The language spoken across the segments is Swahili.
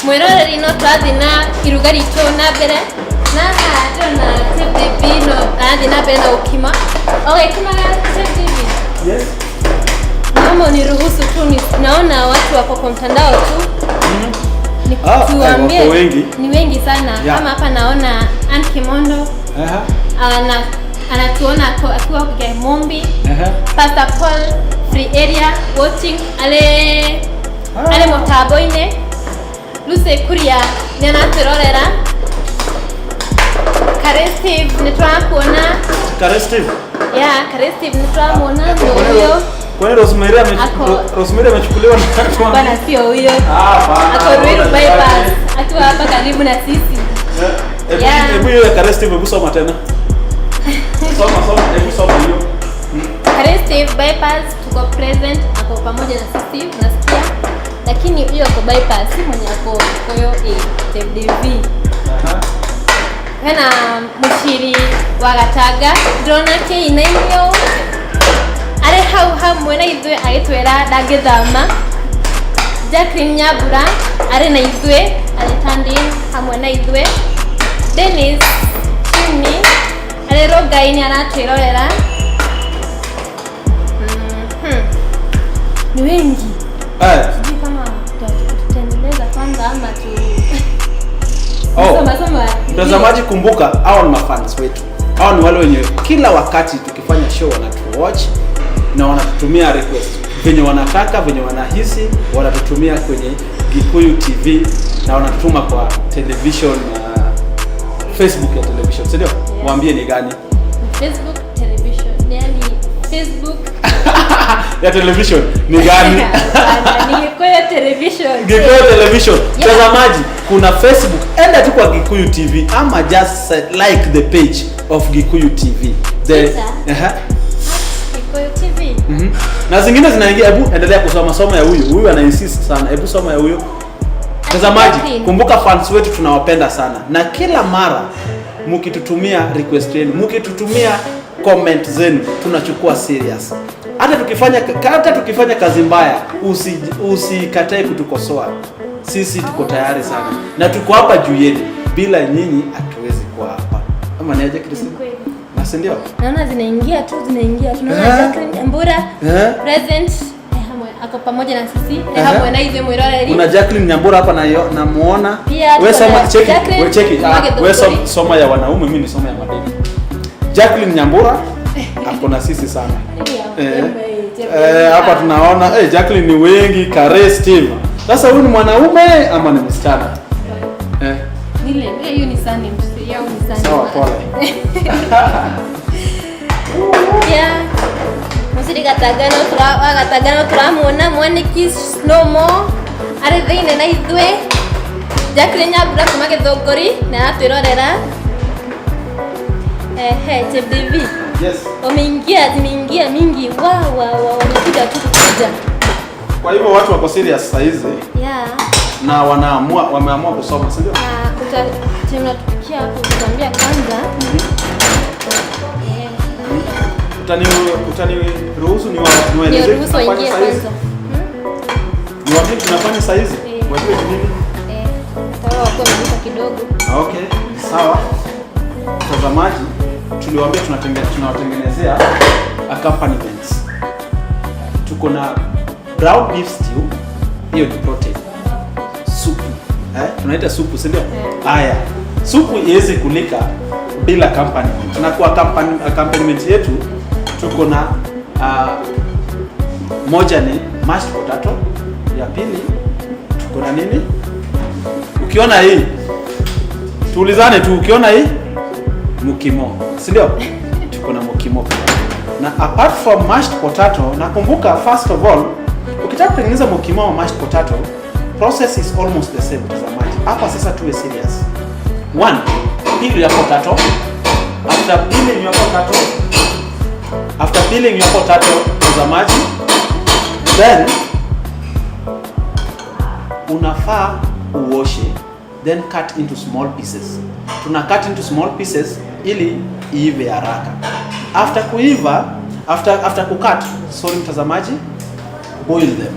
Mwiroreri, no tũrathiĩ na iruga ritũ na mbere, na haha ndĩrona Chef Devi no arathiĩ na mbere na gũkima, o gĩkimaga, Chef Devi. Yes. Naomba uniruhusu tu naona watu wako kwa mtandao tu. Ni Ah, tuambie. wako wengi. Ni wengi sana. Kama hapa naona Ann Kimondo anatuona akiwa kwa Mombi. Pastor Paul, Free Area watching, ale ale mutambo-inĩ. Lucy Kuria nĩ aratwĩrorera. Kare Steve, nĩ tũrakuona. Kare Steve. Yeah, Kare Steve nĩ tũramuona, nĩ ũyũ. Kwani Rosemary Rosemary amechukuliwa na watu Bana, sio huyo. Ah, hapana. Ako Ruiru Bypass akiwa hapa karibu na sisi. Hebu Yeah. hebu hiyo ya Kare Steve, hebu soma tena. Soma, soma, hebu soma hiyo. Kare Steve Bypass, tuko present, ako pamoja na sisi, unasikia? Lakini huyo ako bypass, si mwenye ako koyo TFDV. Hena muciri wa Gatanga, ndĩrona kĩinainio arĩ hau hamwe na ithuĩ agĩtwĩra ndangĩthama. Jacqueline Nyambura arĩ na ithuĩ, arĩ tandin hamwe na ithuĩ. Dennis Chimney arĩ Rongai-inĩ aratwĩrorera. Ni wengi. Sijui kama tutaendeleza kwanza ama tu Oh. soma soma. Mtazamaji, kumbuka hao ni mafans wetu. Hao ni wale wenye kila wakati tukifanya show wanatuwatch na wanatutumia request venye wanataka, venye wanahisi, wanatutumia kwenye Gikuyu TV na wanatutuma kwa television, Facebook ya television, si ndio? Yeah. Waambie ni gani? Facebook television, yani Facebook Ya television ni gani? Hapana, ni Gikuyu television. Gikuyu television. Yeah. Mtazamaji, kuna Facebook, enda tu kwa Gikuyu TV ama just like the page of Gikuyu TV. Twitter. Aha. Gikuyu TV. Na zingine zinaingia, hebu endelea kusoma, soma ya huyu. Huyu ana insist sana. Hebu soma ya huyu. Mtazamaji, Jacqueline. Kumbuka fans wetu tunawapenda sana, na kila mara mkitutumia request yenu, mkitutumia comment zenu, tunachukua serious. Hata tukifanya kazi mbaya, usikatae kutukosoa. Sisi tuko tayari sana na tuko hapa juu yenu. Bila nyinyi hatuwezi kuwa hapa. Ama ni aje, Christine? Kweli. Na si ndio? Naona zinaingia tu, zinaingia. Tunaona Jacqueline Nyambura present, ako pamoja na sisi hamwe na ithuĩ mwĩroreri. Kuna Jacqueline Nyambura hapa na namuona. Pia Wewe tuko soma na cheki, Jacqueline wewe cheki. Ah, Mwage wewe Thunguri. soma ya wanaume, mimi ni soma ya madeni. Jacqueline Nyambura ako na sisi sana. Hapa tunaona Jacqueline ni wengi, Kare Steve. Sasa huyu ni mwanaume ama ni msichana? Nile, hiyo ni surname, yao ni surname. Sawa, pole. Pia Musiri Gatagano wa Gatagano turamuona, Mwaniki Snomo arĩ thĩinĩ na ithuĩ. Jacqueline Nyambura kuma Gĩthũngũri na aratwĩrorera. Ehe, Chef Yes. wameingia, zimeingia mingi, wa wa wa wamekuja tu kukuja. Kwa hivyo watu wako serious saa hizi na wameamua kusoma, si ndio? Na tunatupikia hapo, tutaambia kwanza. Utaniruhusu niwaeleze Niwaruhusu tunafanya waingie saa hizi? kwanza. Niwaambie tunafanya saa hizi? Eh. Wajue ni nini? Eh, hata wao wakuwa wamefika kidogo. Okay, sawa. Mtazamaji, tuliwaambia tunawatengenezea accompaniments. Tuko na brown beef stew, hiyo ni protein. Supu. Eh, tunaita supu, si ndio? Haya. Supu iwezi kulika bila accompaniment. Na kwa accompaniment yetu tuko na moja ni mashed potato, ya pili tuko na nini? Ukiona hii, tuulizane tu, ukiona hii mukimo, si ndio? Tuko na mukimo pia. Na apart from mashed potato, nakumbuka first of all, ukitaka kutengeneza mukimo wa mashed potato, process is almost the same, mtazamaji. Hapa sasa tuwe serious. One, peel your potato. After peeling your potato, after peeling your potato, mtazamaji, then unafaa uoshe, then cut into small pieces. Tuna cut into small pieces ili iive haraka. After kuiva, after kucut, sorry mtazamaji, boil them.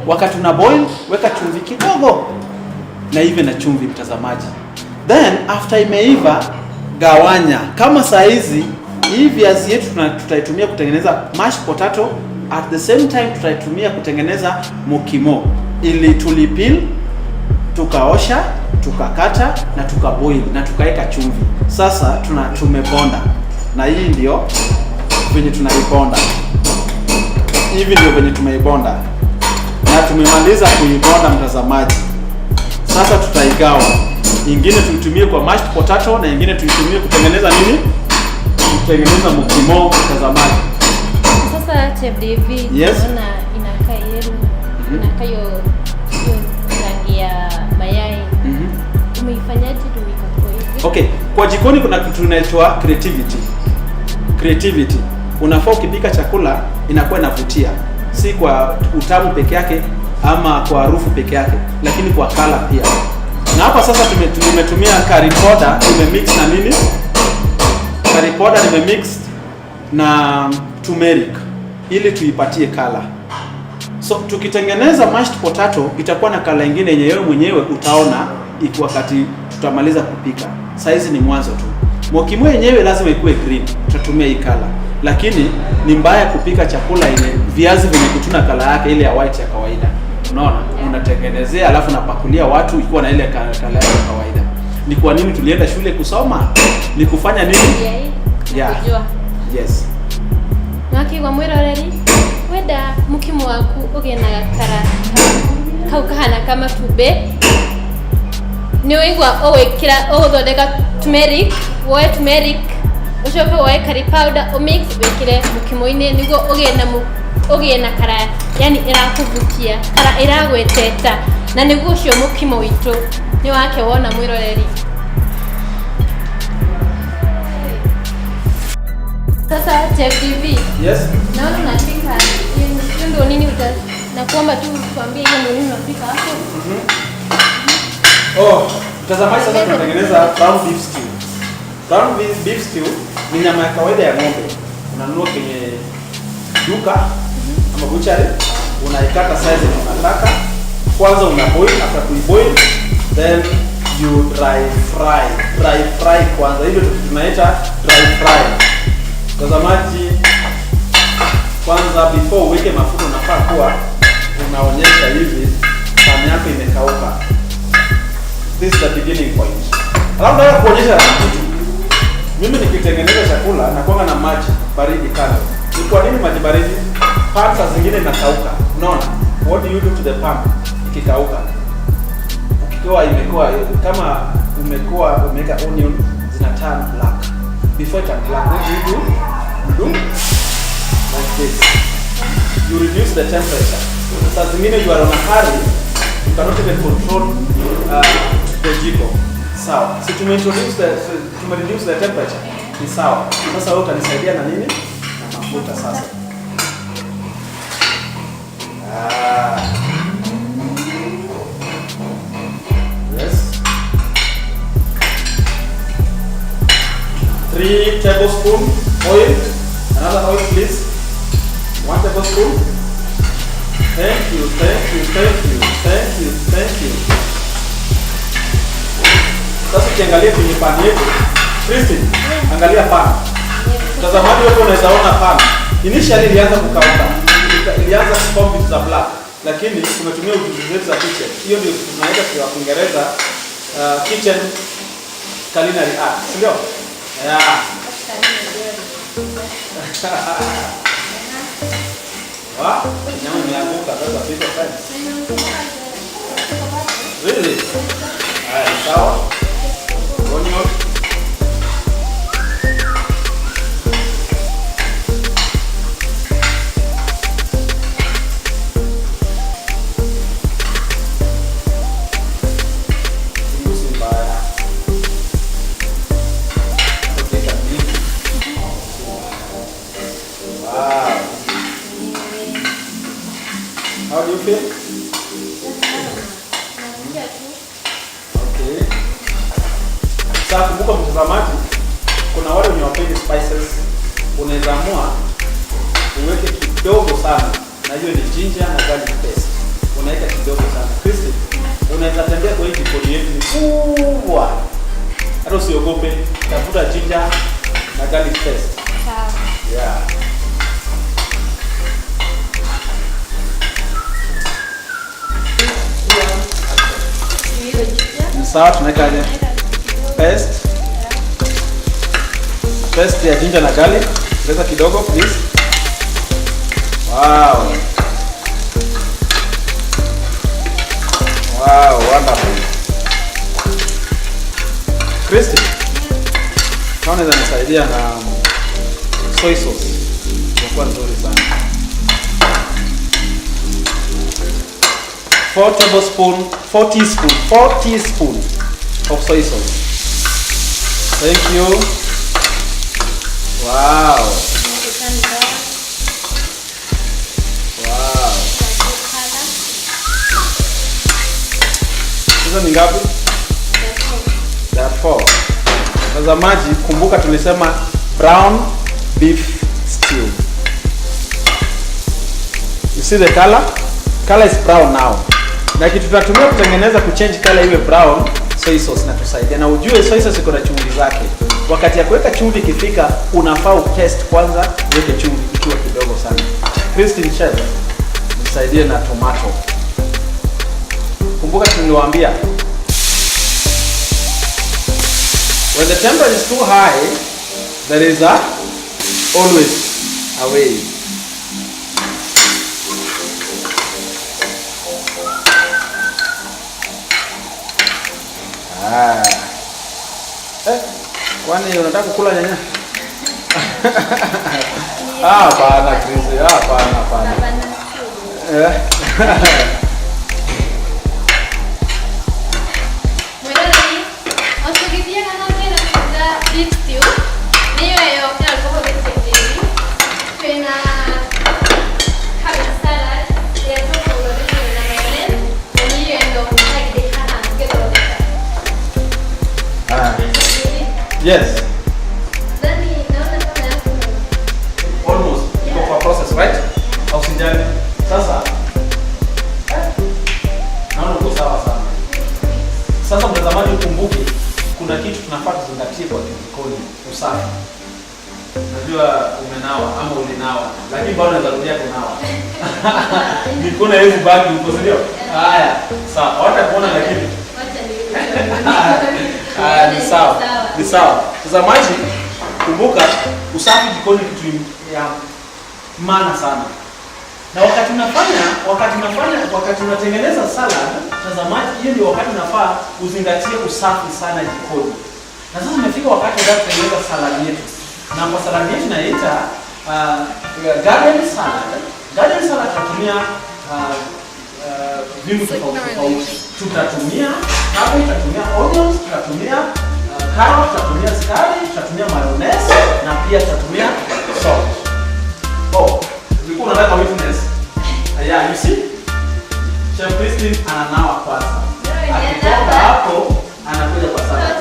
Wakati una boil, weka chumvi kidogo. Na ive na chumvi, mtazamaji. Then after imeiva, gawanya. Kama saa hizi hii viazi yetu tutaitumia kutengeneza mashed potato, at the same time tutaitumia kutengeneza mukimo. Ili tulipeel, tukaosha, tukakata na tukaboil na tukaweka chumvi. Sasa tumebonda, na hii ndio venye tunaibonda. Hivi ndio venye tumeibonda na tumemaliza kuibonda, mtazamaji. Sasa tutaigawa, ingine tuitumie kwa mashed potato na ingine tuitumie kutengeneza nini? Kutengeneza mukimo, mtazamaji. Sasa Chef David, Yes. naona inakaa yellow, inakaa hiyo rangi ya mayai. Umeifanyaje ndio ikakuwa hivi? Okay, kwa jikoni kuna kitu inaitwa creativity. Creativity. Unafaa ukipika chakula inakuwa inavutia, si kwa utamu peke yake ama kwa harufu peke yake, lakini kwa color pia. Na hapa sasa tumetumia curry powder, tumemix na nini? Curry powder nimemix na turmeric ili tuipatie color. So tukitengeneza mashed potato itakuwa na color ingine yenye wewe mwenyewe utaona iki wakati tutamaliza kupika. Saizi ni mwanzo tu. Mokimo yenyewe lazima ikuwe green, tutatumia hii color. Lakini ni mbaya kupika chakula yenye viazi vyenye kutuna color yake ile ya white ya kawaida. Unaona? Unatengenezea alafu unapakulia watu ikiwa na ile color yake ya kawaida. Ni kwa nini tulienda shule kusoma? Ni kufanya nini? Yeah, Yeah. kujua. Yes. Nakigwa mwiroreri, wenda mukimo waku ugie na gakara kau kahana kama matumbĩ, nĩ ũigua ũgwĩkĩra ũgũthondeka turmeric, woe turmeric, ũcoke woe curry powder, ũmix, wĩkĩre mũkimo-inĩ nĩguo ũgĩe na color, yani ĩrakũvutia, color ĩragweteta, na nĩguo ũcio mũkimo witũ nĩ wake wona, mwĩroreri. Sasa Chef TV, Yes. naona unapika hiyo ndio nini nakuomba tu tuambie hiyo ndio nini unapika hapo. Oh, mtazamaji, sasa tunatengeneza brown beef stew. Brown beef stew ni nyama ya kawaida ya ng'ombe. Unanunua kwenye duka ama butchery, unaikata size yenye unataka. Kwanza una boil, after kuiboil then you dry fry. Dry fry kwanza. Hivyo tunaita dry fry. Mtazamaji, kwanza before uweke mafuta unafaa kuwa unaonyesha hivi pan yako imekauka. This is the beginning point. Alafu nataka kuonyesha kitu. Mimi nikitengeneza chakula nakuanga na maji baridi kando. Ni kwa nini maji baridi? Pan saa zingine inakauka. Unaona? What do you do to the pan ikikauka? Ukiwa imekuwa kama umekuwa umeweka onion zina turn black. Before it turn black, what do you do? You do like this. You reduce the temperature. Saa zingine you are on a hurry, you cannot even control the jiko. Sawa. Si tume reduce the temperature. Ni sawa. Sasa wewe utanisaidia na nini? Na mafuta sasa. Ah. Yes. 3 tablespoon oil. Another oil, please. 1 tablespoon. Thank you, thank you, thank you, thank you, thank you. Sasa ukiangalia kwenye pan yetu, Christine, angalia pan. Mtazamaji wetu unaweza ona pan. Initially ilianza kukauka. Ilianza kuform vitu za black, lakini tumetumia ujuzi zetu za kitchen. Hiyo ndio tunaita kwa Kiingereza kitchen culinary art, si ndio? Yeah. Wa, nyama imeanguka sasa pika fence. Really? Haya, sawa. Onion. Kitunguu si mbaya. Ukiweka mingi. Wow. How do you feel? Okay. Sasa kumbuka mtazamaji, kuna wale wenye wapendi spices, unaweza amua uweke kidogo sana, na hiyo ni ginger na garlic paste. Unaweka kidogo sana. Christine, Unaweza tembea kwa hii jikoni yetu ni kubwa. Hata usiogope, tafuta ginger na garlic paste. Sawa. Yeah. Hiyo ginger. Ni sawa, tunaweka aje? Paste. Paste ya ginger na garlic. Ongeza kidogo please. Wow. Wow, wonderful. Christy, kama unaweza nisaidia na soy sauce. Itakuwa nzuri sana. 4 tablespoon, 4 teaspoon, 4 teaspoon of soy sauce. Thank you. Wow. Wow. Hizo ni ngapi? There are 4. Mtazamaji, kumbuka tulisema brown beef stew. You see the color? Color is brown now. Na kitu tunatumia kutengeneza kuchange color iwe brown, soy sauce inatusaidia. Na ujue soy sauce iko na chumvi zake. Wakati ya kuweka chumvi ikifika, unafaa utest kwanza, uweke chumvi ikiwa kidogo sana. Christine Chef, nisaidie na tomato. Kumbuka tuliwaambia, when the temperature is too high, there is a always a way. Ah. Kwani unataka kukula nyanya? Ah, hapana Chris, hapana, hapana. Mwiroreri, o tũgĩthiaga na mbere na kũruga beef stew, nĩyo ĩyo ĩno tũhũthĩtie tĩri. Twĩna cabbage salad ĩrĩa tũkũthondeka na mayonnaise, na nĩyo ĩno ĩragĩthĩ haha ngĩthondeka. Ah. Yes. Nani, naona kama yako. Almost. Iko kwa process, right? Au sijali. Sasa naona uko sawa sana. Sasa mtazamaji, ukumbuke kuna kitu tunafaa tuzingatie kwa jikoni, usafi. Najua umenawa ama ulinawa, lakini bado unaweza rudia kunawa. Mikono haiwezi baki huko, si ndio? Haya, sawa. Hawatakuona lakini. Wacha ni. Ah, ni sawa. Ni sawa. Mtazamaji, kumbuka usafi jikoni kitu ya maana sana. Na wakati unatengeneza salad, mtazamaji, hiyo ndio wakati unafaa uzingatie usafi sana jikoni. Na sasa imefika wakati wa kutengeneza salad yetu. Na kwa salad yetu tunaita garden salad. Garden salad tutatumia viungo tofauti tofauti. Tutatumia cabbage, tutatumia onions, tutatumia carrot, tutatumia sukari, tutatumia mayonnaise na pia tutatumia salt. Oh, ulikuwa unataka witness? Yeah, you see? Chef Christine ananawa kwanza. Akitoka hapo anakuja kwa salad.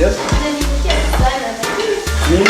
Yes. Nini?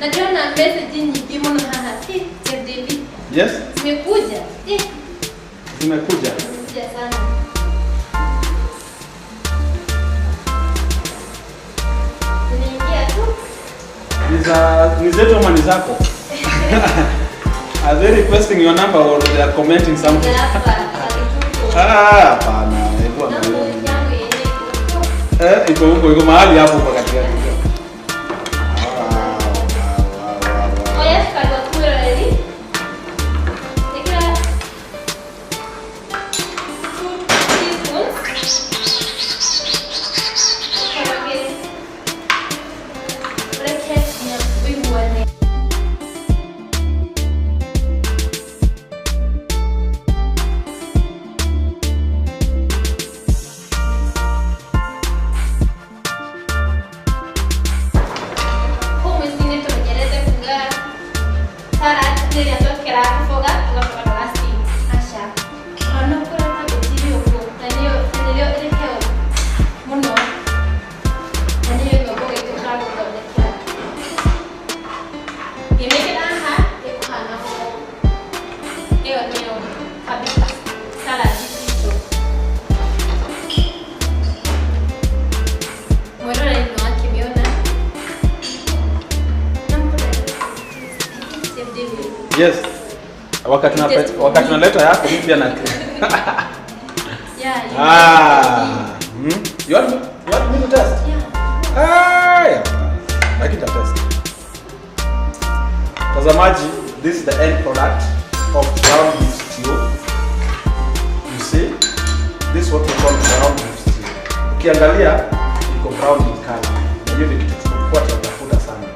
Na ndĩrona message nyingĩ mũno haha. Chef David. Yes, Zimekuja. Zimekuja. Zimekuja sana. Zinaingia tu. Ni zetu ama ni zako? Are they requesting your number or they are commenting something? Hapa, alituko. Ah, hapana. Hebu Namba angalia. yangu yenyewe iko huko. Iko huko, iko mahali hapo kwa katikati. Wow. Oya cukari waku mwĩroreri. Ĩkĩra 2 teaspoons. Ũkoroge. Ũreke nginya ũiguane. Kũu mũciĩ-inĩ tũmenyerete kuga salad rĩrĩa twekĩra tũboga tũgacoka tũga steam. Aca. Ona no kũrĩa cabbage ĩrĩ ũguo na nĩyo ĩrĩ health mũno. Na nĩyo ĩmwe mboga itũ tũragũthondekera. Ngĩmĩkĩra haha ĩkũhana ũũ. Ĩyo nĩyo cabbage salad itũ. Mwĩroreri no akĩmĩona. Na Chef David. Yes. Wakati unaleta yako mimi pia na Yeah, you Ah. You want me to test? Yeah. Ah, yeah. Lakini test. Tazamaji, this is the end product of brown beef stew. You see? This is what we call brown beef stew. Ukiangalia iko brown in color. Na hiyo ndio kitu tulikuwa tunatafuta sana.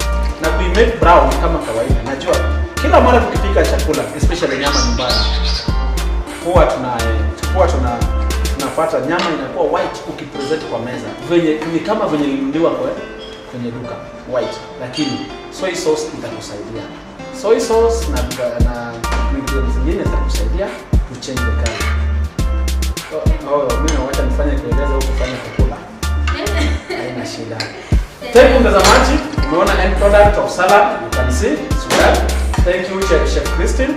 Na kui make brown kama kawaida. Najua kila mara tukipika chakula, especially nyama nyumbani, huwa tunapata nyama inakuwa white ukipresent kwa meza. Venye ni kama venye ilinunuliwa kwa kwenye duka white, lakini soy sauce itakusaidia. Soy sauce na ingredients zingine zitakusaidia to change the color. Oh, mimi nawacha nifanye kueleza huku kufanya kukula. Haina shida. Thank you mtazamaji, umeona end product of salad, you can see it's well. Thank you Chef Christine.